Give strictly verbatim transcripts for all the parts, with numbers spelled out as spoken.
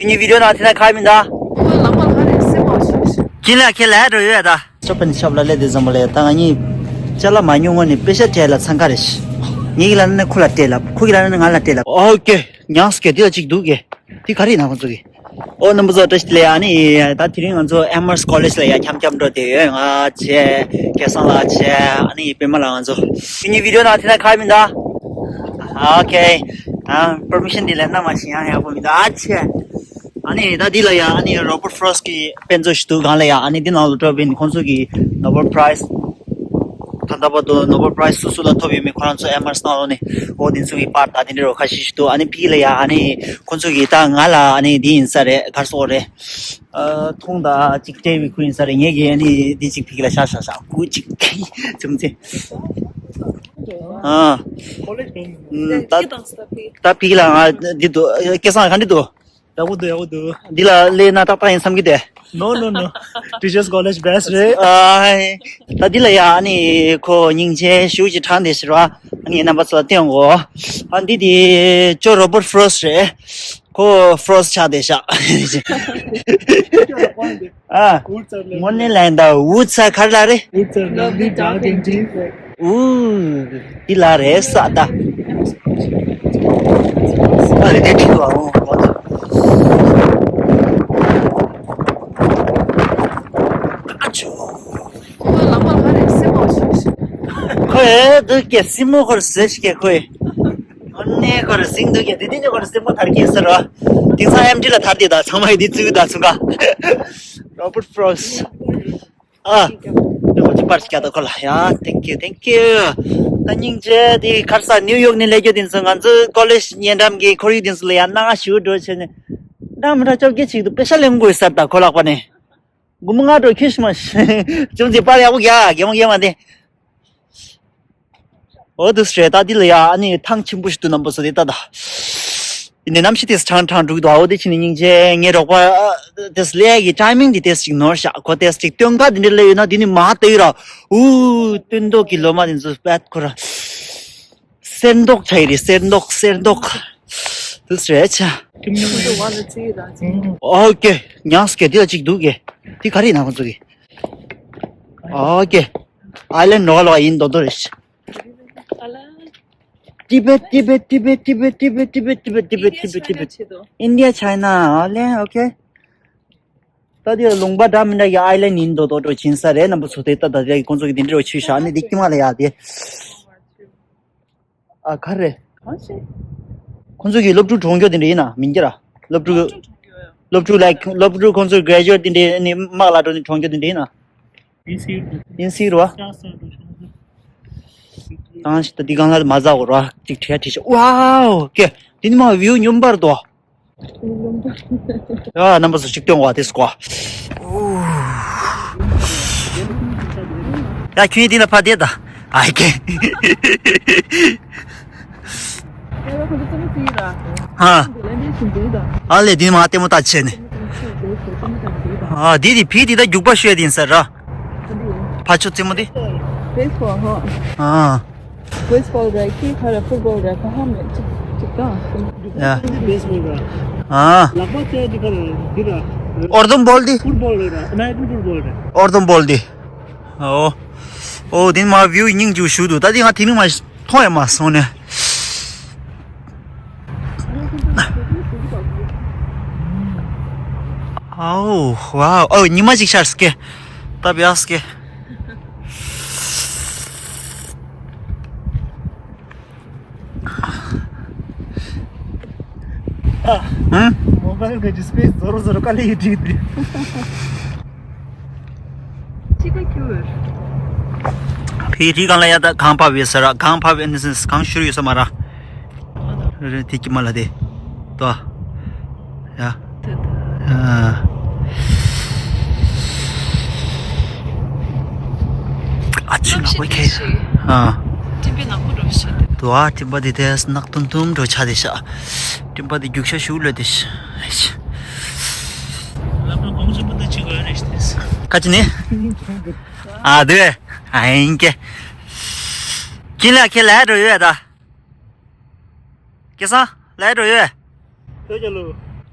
ཁྱེད་གཉིས་བི་ཌིའོ་ནང་དེ་ན་ཁ་མིན་ད། ཁོ་ལམ་པ་ཁ་རེ་སེམས་མ་ཞུ་ཞུ། ཁྱེད་ལ་ཁྱེད་ལ་འགྲོ་ཡོད་ད། ཤོ་པན་ཤོབ་ལ་སླེབས་དེ་ཙམ་པ་ལས་ད་ང་གཉིས་ཅ་ལག་མ་ཉོ་སྔོན་ནས་པེ་ཤ་སྤྲད་ལ་འཚང་ཁ་རེ་ཞིག་ངེད་ཀྱི་ལ་ནི་ཁོ་ལ་སྤྲད་ལ་ཁོ་གི་ལ་ནི་ང་ལ་སྤྲད་ལ། ཨོ་ཀེ། ཉངས་ཀྱི་དེ་ལ་གཅིག་འདུག་གེ། དེ་ག་རེ་ཡིན་ན་ཁོ་ཚོ་གི། ཨོ་རྣམ་པ་ཚོ་བཀྲ་ཤིས་བདེ་ལེགས། ཨ་ནི་ད་དེ་རིང་ང་ཚོ་ཨེ་མར་སི་ཀོ་ལེཇ་ལ་ཡ་འཁྱམ་འཁྱམ་འགྲོ་དེ་ཡོད། ང་བྱས་སྐལ་བཟང་ལགས་བྱས་ཨ་ནི་པད་མ་ལགས་ང་ཚོ། ཁྱེད་གཉིས་བི་ཌིའོ་ནང་དེ་ན་ཁ་མིན་ད། ཨོ་ཀེ། ཨ་པར་མི་ཤན་དེ་ལེན་ན་མ་ཤེས་ཡང་ཡག་པོ་མི་འདུག་ཨ་ཆེ། ཨ་ནི་ད་འདི་ལ་ཡ་ཨ་ནི་རོ་བར་ཊི་ཕོ་རོ་སི་ཀྱི་དཔེ་མཛོད་ཞིག་འདུག་སྒང་ལ་ཡ་ཨ་ནི་འདི་ནང་ལ་འགྲོ་བ་ཡིན་ཁོང་ཚོ་གི་ནོ་བེལ་པ་རའི་ཛི། ད་ལྟ་བར་དུ་ནོ་བེལ་པ་རའི་ཛི་སུ་སུ་ལ་ཐོབ་ཡོད་མེད་ཁོ་རང་ཚོ་ཨེ་མར་སི་ནང་ལོགས་ནས་འོ་འདི་ཚོ་གི་པར་ད་དེ་འདྲ་རོ་ཁ་ཤས་ཤིག་འདུག་ཨ་ནི་ཕི་ལ་ཡ་ཨ་ནི་ཁོང་ཚོ་གི་ད་ང་ལ་ཨ་ནི་འདི་ཡིན་ས་རེད་གར་སོག་རེད། ཨ་ཐུང་ད་ཅིག་སྤྲད་པའི་ཁུལ་ཡིན་ས་རེད། ངས་གི་ཨ་ནི་འདི་ཅིག་ཕི་ལ་ཤ་ཤ་ཤ་ཀུ་ཅིག་ཙམ་ཙེ། ཨ་ད་ད་ཕི་ལ་ང་འདི་འདུག་སྐལ་བཟང་ག་འདྲ་འདུག་ཡག་པོ་འདུག་ཡག་པོ་འདུག་འདི་ལ་སླེབས་ན་ཏག་ཏག་ཡིན་བསམ་གི་དེ། No, no, no. Teachers College best རེད། ཨ་ད་འདི་ལ་ཡ་ཨ་ནི་ཁོ་སྙིང་རྗེ་ཞུ་ཅིག་དྲངས་ཏེ་ཞེས་ར་ཨ་ནི་རྣམ་པ་ཚོ་ལ་བསྟན་འོ། ཨ་འདི་དེ་ཅོ་རོ་བར་ཊི་ཕོ་རོ་སི་རེད། ཁོ་ཕོ་རོ་སི་ཆགས་ཏེ་ཤག་ཨ་དངོས་གནས་ལན་ད་འུ་ཚ་གར་ལ་རེད། འུ། འདི་ལ་རེད་ས་ད། ཨ་རེ་དེ་ཁྲིད་དོ་ཨ་འོང་། ཨ་ཆོ། ཁོ་ལ་མ་ཁ་རེ་སེ་མོ་ཞིག་ཁོ་ཨེ་འདུག་སྐད་སེ་མོ་ཁོར་ཟེར་ཞིག་སྐད་ཁོས། ཨོ་ནེ་ཁོར་སིང་འདུག་སྐད་དེ་དེ་ནི་ཁོར་སེ་མོ་ཐར་སྐད་ཟེར་རོ། དེང་སང་ཨེམ་ཊི་ལ་ཐར་དེ་ད་ཚང་མ་ཡི་དེ་བཙུགས་ད་ཚུགས་ག་རོ་བར་ཊི་ཕོ་རོ་སི། ཨ། ཨོ་ཅི་པར་སྐྱ་ད་ཁོ་ལ་ཡ། Thank you, thank you. ད་སྙིང་རྗེ་དེ་ཁར་ས་ནིའུ་ཡོག་ནས་ལས་རྒྱུ་དེ་ཚོ་ང་ཚོ་ཀོ་ལེཇ་ཉེ་འགྲམ་གི་ཁོར་ཡུག་དེ་ཚོ་ལ་ཡ་ན་ཞུ་འགྲོ་བྱས་ནས། འདྲ་མི་འདྲ་བཅོ་བརྒྱད་ཅིག་ཏུ་པེ་ཤ་ལེན་དགོས་ས་ད་ཁོ་ལག་པ་ནས། དགུ་མོ་ང་འགྲོ་ཁྱི་ཤི་མ་ཤི། ཅུང་ཙི་པར་ཡག་པོ་རྒྱག་རྒྱལ་མོ་རྒྱལ་མ་དེ། ཨོ་དུ་སྲེ་ད་འདི་ལ་ཡ་ཨ་ནི་ཐང་ཆེན་པོ་ཞིག་ཏུ་རྣམ་པ་ཚོ་དེ་ལྟ་ད། ཡིན་ནའི་གནམ་གཤིས་དེ་གྲང་གྲང་འགྲོ་གི་འདུག་ཨོ་དེ་ཕྱིན་ནས་སྙིང་རྗེ་ངའི་རོགས་པ་དེ་ལས་ཀྱི་ཊའི་མིང་དེ་དེ་ཞིག་ནོར་ཤག་ཁོ་དེ་ཞིག་སྟོན་ཁ་དེ་འདྲ་ལས་ཡོད་ན་དེ་ནི་མ་ལྟ་ཡི་ར། ཨུ་སྟོན་མདོག་གི་ལོ་མ་དེ་ཚོ་པད་ཁོ་ར། གསེར་མདོག་ཆ་ཡི་རེད་གསེར་མདོག་གསེར་མདོག་དུ་སྲེ་ཆ། ཨོ་ཀེ། ཉགས་ཀེ་དེ་ལ་གཅིག་འདུག་གེ། དེ་ག་རེ་ཡིན་ན་ཁོ་ཚོ་གི། ཨོ་ཀེ། ཨའི་ལན་ཌི་ནོ་ལོ་ཡིན་མདོག་མདོག་རེད། ཏི་བེད། ཏི་བེད། ཨིན་ཌི་ཡ། ཆའི་ན། ཨའི་ལན་ཌི། ཨོ་ཀེ། ད་དེ་ལ་ལུང་པ་འདྲ་མི་འདྲ་གི་ཨའི་ལན་ཌི་ཡིན་མདོག་མདོག་འདྲ་བྱིན་ས་རེད། རྣམ་པ་ཚོ་དེ་ལྟ་ད་དེ་ཁོང་ཚོ་གི་དེ་འདྲ་བ་ཆུ་བཞག་ནི་དེ་ཀྱི་མ་ལ་ཡ་དེ། ཨ་ག་རེ། གང་ཞིག་ཁོང་ཚོ་གི་སློབ་ཕྲུག་གྲོངས་རྒྱུ་དེ་འདྲ་ཡིན་ན་མིན་གྱི་ར། སློབ་ཕྲུག་སློབ་ཕྲུག་ལའིཀ་སློབ་ཕྲུག་ཁོང་ཚོ་གྲེ་ཇུ་ཨེཊ་དེ་འདྲ་ནི་དམག་ལ་འགྲོ་ནི་གྲོངས་རྒྱུ་དེ་འདྲ་ཡིན་ན། ཡིན་སྲིད་རོ། གང་ཞིག་ད་འདི་གང་ལ་མ་ཟ་གོ་རོ། ཅིག་བྲིས་བྲིས་ཤག་ཝའོ་ཀེ། དེ་ནི་མ་བིའུ་སྙོམས་པར་དོ། ཡ་རྣམ་པ་ཚོ་ཅིག་སྟོན་བ་དེ་སྐོ། ཡ་ཁྱོད་དེ་ལ་ཕ་དེ་ད། ཨ་ཀེ། ཧ། ཨ་ལེ་དེ་མ་ལྟད་མོ་ལྟ་བྱས་ནས། ཨ་དེ་དེ་ཕི་དེ་ད་རྒྱུག་པ་ཤོད་དེ་ཡིན་ས་ར། ཕ་ཆོ་རྩེད་མོ་དེ། Baseball ཧོ། ཨ། Baseball རེད། ཁྱི་ཁ་ར་football རེད། ཁ་ཧ་མེད་ཅིག་ཅིག་ད། ཡ། Baseball རེད། ཨ། ལག་པ་རྩེ་དེ་ཁ་ར་འདི་ར། ཨོར་དུམ་བོལ་དེ། Football རེད། American football རེད། ཨོར་དུམ་བོལ་དེ། ཨོ། ཨོ་དེ་མ་བིའུ་སྙིང་རྗེ་ཞུ་འདུག་ད་དེ་ང་དེ་རིང་མ་མཐོང་ཡ་མ་སོང་ནས། ཨའོ་ཝའོ། ཨོ་ཉི་མ་ཅིག་ཤར་སྐེ། ད་བྱས་སྐེ། ཨ། ཧུམ། མོ་བྷལ་གི་ཌིས་པེ་ལེ་ཟོ་རོ་ཟོ་རོ་དཀའ་ལས་ཡོད་དྲིས་ཏེ། ཅི་ག་ཁྱུར། ཕི་རི་གང་ལ་ཡ་ད་གང་ཕབ་ཡོད་ས་ར། གང་ཕབ་ཨིན་ད་སེན་སི་གང་ཤུར་ཡོད་ས་མ་ར། རེད་དེ་ཀྱི་མ་ལ་དེ། ཏོ། ཡ། ཨ། ཨ་ཅི་ན་ཁོ་ཁེ། ཨ། ཏིམ་པའི་ནག་པོ་འགྲོ་ཤེས་ཏེ། ཏོ་ཨ་ཏིམ་པ་དེ་དེ་ནག་ཏུམ་ཏུམ་འགྲོ་ཆ་དེ་ཤ། ཏིམ་པ་དེ་རྒྱུག་ཤ་ཤུགས་ལོས་དེ་ཤ། ལབ་ན་གོང་ཆེན་པོ་དེ་ཅི་གོ་རེ་ཤ་དེ། ཁ་ཅི་ནི། ཨ་དེ། ཨ་ཡིན་ཀེ། ཀིན་ལ་ཁེ་ལ་འགྲོ་ཡོད་ད། སྐལ་བཟང་ལ་འགྲོ་ཡོད། ཁྱོད་ཀྱི་ལུ།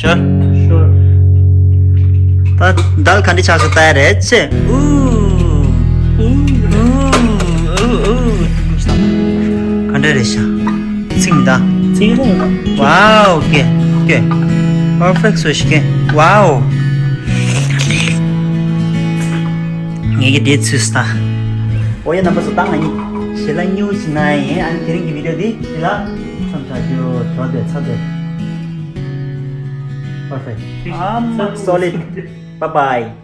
Sure. Sure. ད་ད་ག་འདྲ་ཆགས་སོང་ལྟ་ཡ་རེད་ཆེ། ཨུ། ཨུ། ཨུ། ཨུ། ཨུ། ག་འདྲ་རེད་ཤག་ཚིག་མི་འདང་། ཚིག་རེད། Wow, okay, okay. Perfect བཟོས་ཤིག་གེ། Wow. ངེད་ཀྱི་འདི་ཚུས་ད། ཨོ་ཡ། རྣམ་པ་ཚོ་ད་ང་གཉིས་ཞལ་ལག་ཉུང་ཞིག་གནང་ཡིན། ཨ་ནི་དེ་རིང་གི་བི་ཌིའོ་འདི་འདི་ལ་མཚམས་བཞག་རྒྱུ། གྲོགས་དེ་ཚ་དེ། Perfect. I'm solid. Bye bye.